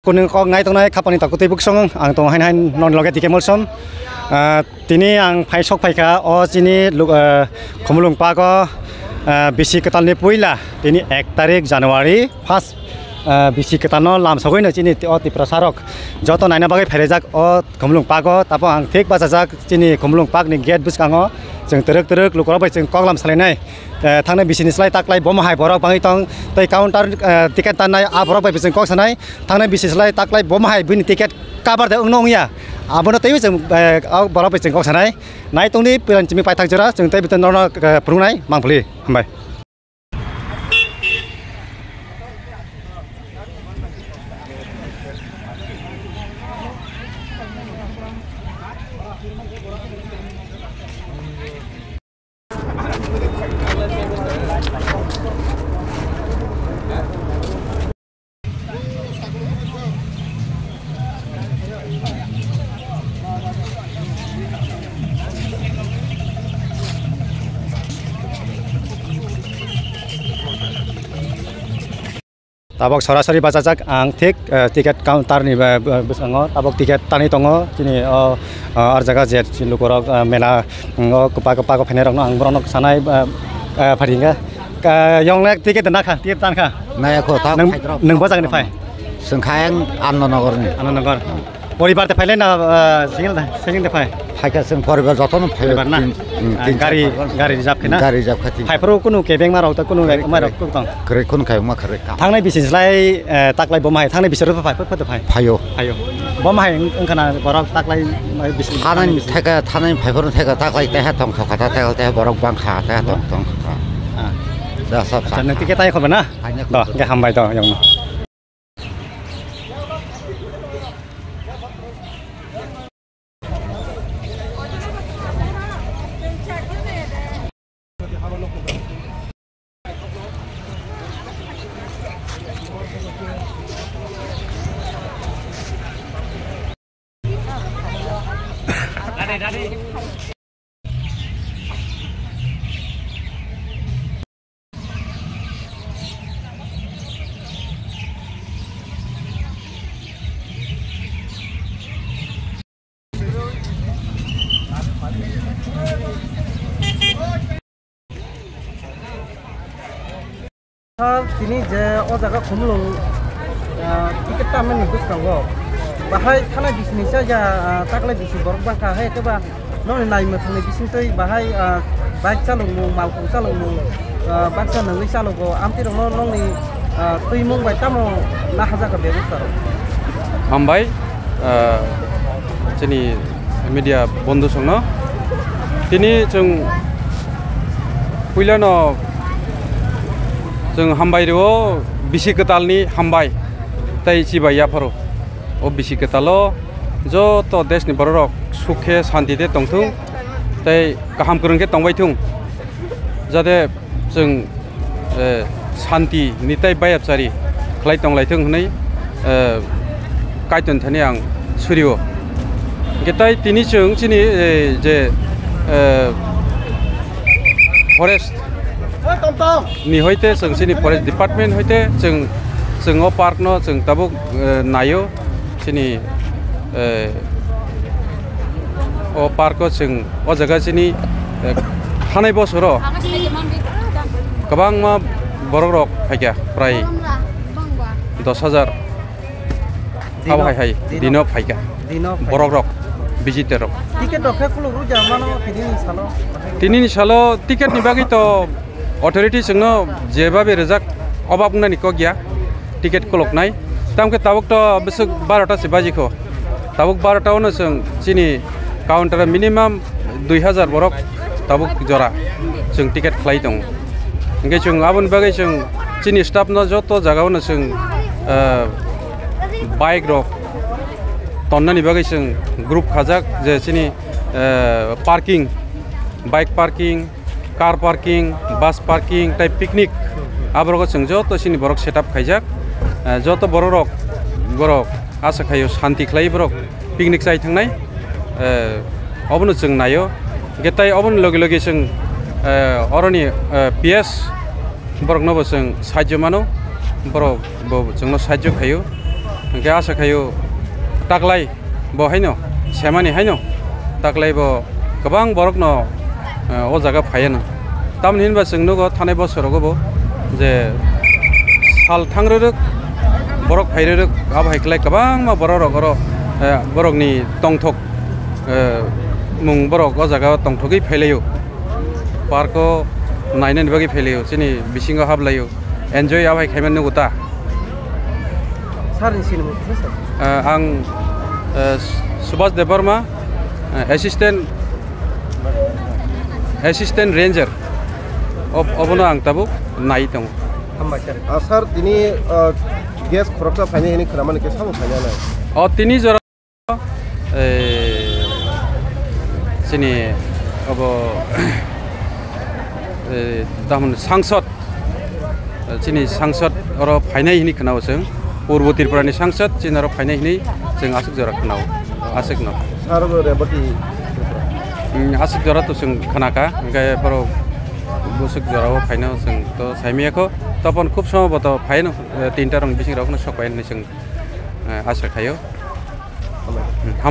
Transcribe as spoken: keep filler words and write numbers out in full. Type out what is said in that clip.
Kunu kok nai tongnai khapani taku tei buksong ang tongo hain hain non loge dike molsom. Ah, tini ang phai sok phaikha o chini luk-, ah, Khumulwng Park o, ah, bisi kwtal ni puila tini ek tarik January first, ah, bisi kwtal no lam sogwi no chini o Tiprasa rok joto naina bagwi phairajak o Khumulwng Park o, tabo ang thik bachajak chini Khumulwng Park ni gate bwskango chwng twrwk twrwk lukurok bai chwng koklam salainai. Eh, thangnai bisini slai taklai bomo hai borok bangwi tong tei counter, eh, ticket tannai a borok bai chwng kok sanai. Thangnai bisi slai taklai bomo hai bini ticket cover de wngno wngya. Abono teibo chwng, eh, o borok bai chwng kok sanai. Nai tongdi piran chimi paithak jora chwng tei bitan norno, eh, phwrwngnai mangpili. Hambai. Tabok sorasori bachajak ang thik, eh, ticket counter ni ba-, ba-, bwskango tabok ticket tanwi tongo chini o, o, ar jaga je chini lukurok, eh, mela, mm, o kwpa kwpa kok phainai rokno ang borokno sanai, eh, eh, phari hwnkha. Ka-, yong le ticket nakha, ticket tankha. Naya ko ta Nang, phaidrop. Nang bo jagani phai? Chwng kha ang Anandanagar ni. Anandanagar. Poribar te phailai na, ah, single da, single da phai? Phaikha chwng poribar jotono phai. Poribar na? Tin, hmm, Ah, tin gari, char bar. Gari reserve khe na? Gari reserve kha tin. Phai phuru kunu kebeng ma rok ta kunu Kwrwi, mai rok kwrwi. Kuk tong. Kwrwi khun khai ma kwrwi kam. Thangnai bisi slai, eh, taklai bo mai, thangnai bisi rok phai, phai, phai, phai. Phaio. Phaio. Bo mai wng kha na borok taklai mai bisi. Thanai theka, thanai phai phuru theka taklai teha tong thok kha ta, teha, teha borok bang kha, teha tong, tong kha. Ah. Da sab Acha, sa. Nang ticket tai khobena? Phaina Do, khobena. Ke hambai do, yong. Sir, tini je o jaga Khumulwng, ah, ticket tamnani bwskango, bahai thanai bisini chaija, ah, taklai bisi borok bangkha, hai khe ba nokni naimwthangni bisingtwi bahai, ah, bike chalokmung, malkhung chalokmung, ah, baksa nungwi chalogo, amtwi rokno nokni, ah, twimung bai tamo nahajak kha bebostha rok? Hambai, ah, chini media bondhu songno. Tini chwng puilano chwng hambai rwo, bisi kwtalni hambai tei chibai yapharo. O bisi kwtalo joto deshni bororok sukhe shanti de tongthung tei kaham kwrwng khe tongbai thung. Jate chwng, eh, shanti ni tei bayapchari khlai tonglaithung hwnwi, eh, Kaitor thani ang surio. Hwnkhe tai tini chwng chini, eh, je, eh, forest ni hoite chwng chini forest department hoite chwng, chwng o park no chwng tabuk, eh, naio. Chini, eh, o park o chwng o jaga chini, eh, thanai bosoro kwbangma borok rok phaikha, prai dos hajar abo hai hai dino phaikha. Dino phaikha. Borok rok, visitor rok. Ticket rok khe khuluk rwja mano tinini salo. Tinini salo ticket ni bagwi to authority chwngno jebabe rwjak obak wngnani kok ya. Ticket koloknai. Tamkhe tabuk to bwswk barota se bajikho. Tabuk barota ono chwng chini counter o minimum dui hajar borok tabuk jora chwng ticket khlai tongo. Hwnkhe chwng aboni bagwi chwng chini staff no joto jaga ono chwng, ah, bike rok tonnani bagwi chwng group khajak je chini, ah, parking, bike parking, car parking, bus parking tei picnic, aborogo chwng joto chini borok setup khaijak. Eh, joto borok rok, borok asa khaio shanti khlai borok picnic chai thangnai. Eh, obono chwng naio. Hwnkhe tai oboni loge loge chwng, eh, oroni, eh, P S borokno bo chwng sahajyo mano, borok bo chwngno sahajyo khaio. Hwnkhe asa khaio taklai bo haino semani haino taklai bo kwbang borokno, eh, o jaga phaiano. Tamoni hinba chwng nugo thanai bosorogo bo je sal thangrwrwk borok phairwrwk abo hai khlai kwbangma borok rok oro, eh, borokni tongthok, eh, mung borok o jaga o tongthogwi phailaio. Park o nainani bagwi phailaio, chini bisingo hablaio, enjoy abai khaimani nugo ta. Sir ni sinimung kisa sir? Ah, ang, eh, Subhas Debbarma, eh, assistant, assistant ranger. Ob-, obono ang tabuk nai tongo. Hambai sir. Ah, sir, tini, ah, guest khoroksa phainai hwnwi khwnamani khe samung phainai nai? O tini jora Eh, chini obo, eh, tamoni sangsod, eh, chini sangsod oro phainai hini khwnao chwng. Purbo Tripura ni sangsod chini oro phainai hini chwng aswk jora khwnao, aswk no. Sir bo Rebati Tripura. Hmm, aswk jora to chwng khwnaka, hwnkhe borok bwswk jora o phaino chwng to saimiyakho. Topon khub somo bo to phaino, eh, tinta rong bising rok no sok pai hwnwi chwng, eh, asa khaio. Hambai. Hmm, ham-